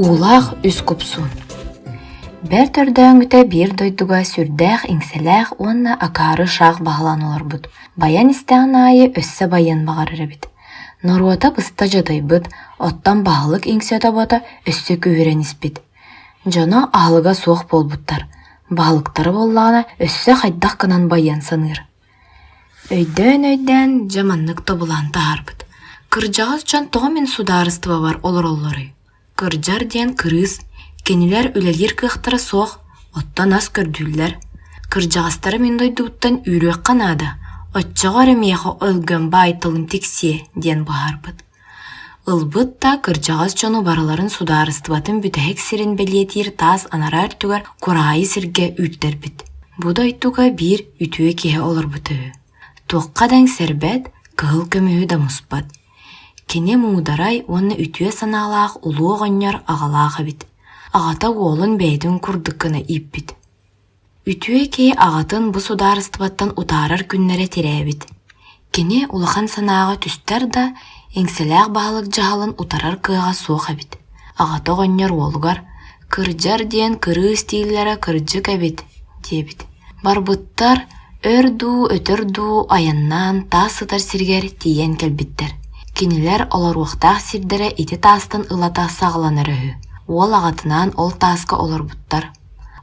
Уулаах үс купсуун Бэрт өрдөөҥҥүтэ биир дойдуга сүрдээх иҥсэлээх уонна акаары шах баһылаан олорбут. Байан истэҕин аайы өссө байыан баҕарар эбит. Норуота быста дьадайбыт, оттон баһылык иҥсэ-тобото өссө күүһүрэн испит. Дьоно аһылыга суох буолбуттар, баһылыктара буоллаҕына өссө хайдах гынан байыан саныыр. Өйдөөн-өйдөөн дьэ маннык тобулаан таһаарбыт: «Кырдьаҕас дьон тоҕо мин судаарыстыбабар олороллоруй? Кырдьар диэн кырыыс, кинилэр үлэлиир кыахтара суох, оттон ас көрдүүллэр. Кырдьаҕастары мин дойдубуттан үүрүөххэ наада, оччоҕо эрэ миэхэ өлгөм баай тылым тиксиэ» диэн быһаарбыт. Ылбыт да кырдьаҕас дьону барыларын судаарыстыбатын бүтэһик сирин бэлиэтиир таас анараа өттүгэр кураайы сиргэ үүттэрбит. Бу дойдуга биир үтүө киһи олорбута үһү. Туохха да иҥсэрбэт, кыһыл көмүһү да муспат. Кини муударай уонна үтүө санаалаах улуу оҕонньор аҕалаах эбит. Аҕата уолун бэйэтин курдук гына ииппит. Үтүө киһи аҕатын бу судаарыстыбаттан утаарар күннэрэ тирээбит. Кини улахан санааҕа түстэр да, иҥсэлээх баһылык дьаһалын утарар кыаҕа суох эбит. Аҕата оҕонньор уолугар «Кырдьар диэн кырыыс дииллэрэ кырдьык эбит» диэбит. Барбыттар өр дуу, өтөр дуу айаннаан таас сытар сиригэр тиийэн кэлбиттэр. Кинилэр олоруохтаах сирдэрэ ити таастан ылата саҕаланар үһү. Уол аҕатынаан ол тааска олорбуттар.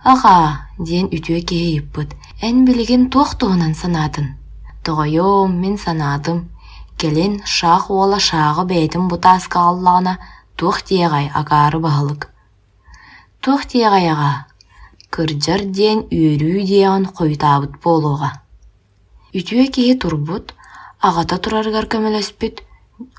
«Аҕаа» диэн үтүө киһи ыйыппыт, «эн билигин туох туһунан санаатын?» «Тоҕойуом, мин санаатым. Кэлин шах уола шааҕы бэйэтин бу тааска аҕаллаҕына, туох диэҕэй, акаары баһылык?» «Туох диэҕэй, аҕаа? Кырдьар диэн үөрүү диэҕин хойутаабыт буолуоҕа» Үтүө киһи турбут, аҕата турарыгар көмөлөспүт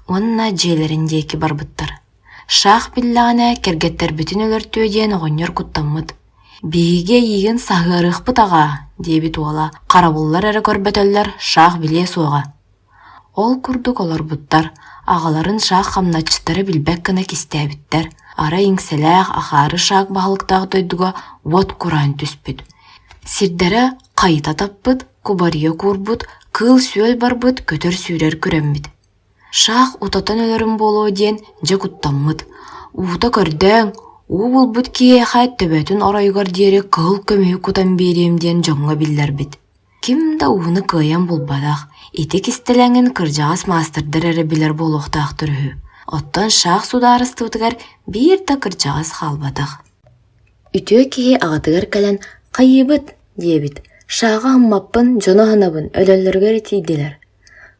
уонна дьиэлэрин диэки барбыттар. Шах биллэҕинэ кэргэттэрбитин өлөртүө диэн оҕонньор куттаммыт. «Биһиги эйиигин саһыарыахпыт аҕаа» диэбит уола, харабыллар эрэ көрбөтөллөр, Шах билиэ суоҕа. Ол курдук олорбуттар, аҕаларын Шах хамначчыттара билбэт гына кистээбиттэр. Арай иҥсэлээх, ахаары Шах баһылыктаах дойдуга уот кураан түспүт. Сирдэрэ хайыта таппыт, кубарыйа куурбут, кыыл-сүөл барбыт, көтөр-сүүрэр күрэммит. Шах утатан өлөрүм буолуо диэн дьэ куттаммыт. Уута көрдөөҥ, уу булбут киһиэхэ төбөтүн оройугар диэри кыһыл көмүһү кутан биэриэм диэн дьоҥҥо биллэрбит. Ким да ууну кыайан булбатах, ити кистэлэҥин кырдьаҕас маастардар эрэ билэр буолуохтаахтар үһү. Оттон Шах судаарыстыбатыгар биир да кырдьаҕас хаалбатах. Үтүө киһи аҕатыгар кэлэн «Хайыыбыт?» диэбит. «Шааҕы аһыммаппын, дьону аһынабын, өлөллөрүгэр тиийдилэр»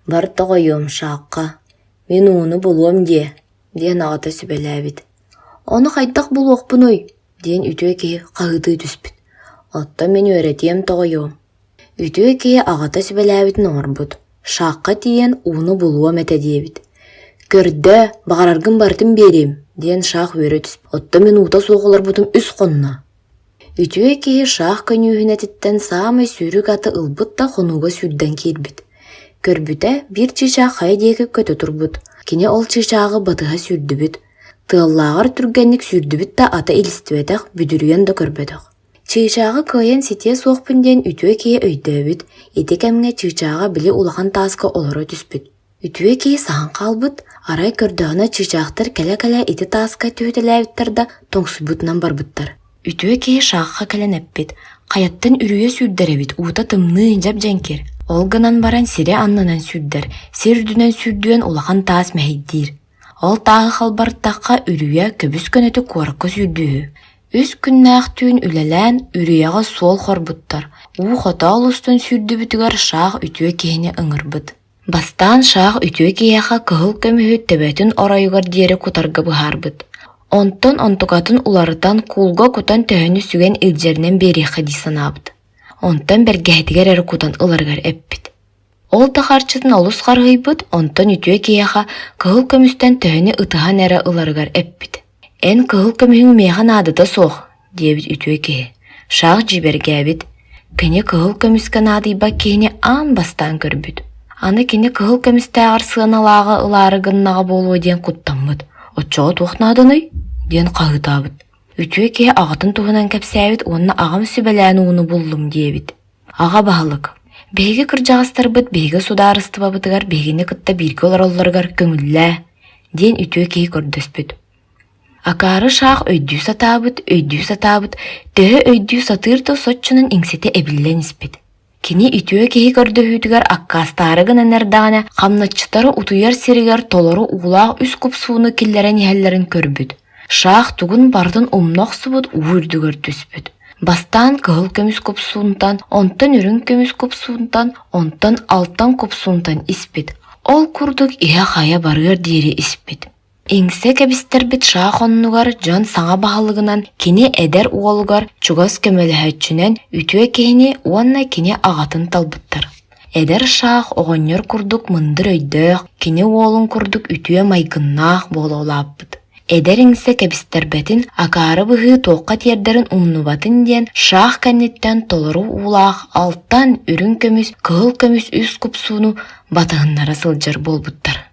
Бар тоҕойуом Шаахха, мин ууну булуом диэ, диэн аҕата сүбэлээбит. Ону хайдах булуохпунуй? диэн үтүө киһи хаһыытыы түспүт. Оттон мин үөрэтиэм тоҕойуом. Үтүө киһи аҕата сүбэлээбитин оҥорбут. Шаахха тиийэн ууну булуом этэ диэбит. Көрдөө, баҕараргын барытын биэриэм, диэн Шах үөрэ түспүт. Оттон мин уута суох олорбутум үс хонно. Үтүө киһи шах көньүүһүнэтиттэн саамай сүүрүк аты ылбыт да хонууга сүүрдэн киирбит. Көрбүтэ, биир чыычаах хайа диэки көтө турбут. Кини ол чыычааҕы батыһа сүүрдүбүт. Тыаллааҕар түргэнник сүүрдүбүт да ата илистибэтэх, бүдүрүйэн да көрбөтөх. Чыычааҕы кыайан ситиэ суохпун диэн үтүө киһи өйдөөбүт, ити кэмҥэ чыычааҕа били улахан тааска олоро түспүт. Үтүө киһи саһан хаалбыт, арай көрдөҕүнэ чыычаахтар кэлэ-кэлэ ити тааска түһүтэлээбиттэр да тоҥсуйбутунан барбыттар. Үтүө киһи шахха кэлэн эппит: «Хайаттан үрүйэ сүүрдэр эбит, уута тымныы, дьэп-дьэҥкир. Ол гынан баран сири аннынан сүүрдэр, сир үрдүнэн сүүрдүөн улахан таас мэһэйдиир. Ол тааһы халбарыттахха үрүйэ көбүс-көнөтүк куоракка сүүрдүүһү. Үс күннээх түүн үлэлээн үрүйэҕэ суол хорбуттар, уу хотоол устун сүүрдүбүтүгэр шах үтүө киһини ыҥырбыт. Бастаан Шах үтүө киһиэхэ кыһыл көмүһү төбөтүн оройугар диэри кутарга быһаарбыт. Онтон онтукатын уларытан куулга кутан төһөнү сүгэн илдьэринэн биэриэххэ дии санаабыт. Онтон бэргэһэтигэр эрэ кутан ыларыгар эппит. Ол да харчытын олус харыһыйбыт, онтон үтүө киһиэхэ кыһыл көмүстэн төһөнү ытыһан эрэ ыларыгар эппит. «Эн кыһыл көмүһүҥ миэхэ наадата суох», диэбит үтүө киһи. Шах дьиибэргээбит. Кини кыһыл көмүскэ наадыйбат киһини аан бастаан көрбүт. Аны кини кыһыл көмүстээҕэр сыаналааҕы ылаары гыннаҕа буолуо диэн куттаммыт. «Оччоҕо туох нааданый?» диэн хаһыытаабыт. Үтүө киһи аҕатын туһунан кэпсээбит уонна аҕам сүбэлээн ууну буллум диэбит. Аҕа баһылык, биһиги кырдьаҕастарбыт биһиги судаарыстыбабытыгар биһигини кытта бииргэ олороллоругар көҥүллээ, диэн үтүө киһи көрдөспүт. Акаары шаах өйдүү сатаабыт, өйдүү сатаабыт, төһө өйдүү сатыыр да соччонон иҥсэтэ эбиллэн испит. Кини үтүө киһи көрдөһүүтүгэр аккаастаары гынан эрдэҕинэ, хамначчыттары утуйар сиригэр толору уулаах үс купсууну киллэрэн иһэллэрин көрбүт. Шаах тугун барытын умна охсубут уу үрдүгэр түспүт. Бастаан кыһыл көмүс купсуунтан, онтон үрүҥ көмүс купсуунтан, онтон алтан купсуунтан испит. Ол курдук иһэ хайа барыар диэри испит. Иҥсэ кэбистэрбит шаах оннугар дьон саҥа баһылыгынан кини эдэр уолугар чугас көмөлөһөөччүнэн үтүө киһини уонна кини аҕатын талбыттар. Эдэр шаах оҕонньор курдук мындыр өйдөөх, кини уолун курдук үтүө майгыннаах буола улааппыт. Эдэр иҥсэ кэбистэрбэтин, акаары быһыы туохха тиэрдэрин умнубатын диэн шаах кэнниттэн толору уулаах алтан, үрүҥ көмүс, кыһыл көмүс үс купсууну батыһыннара сылдьар буолбуттар.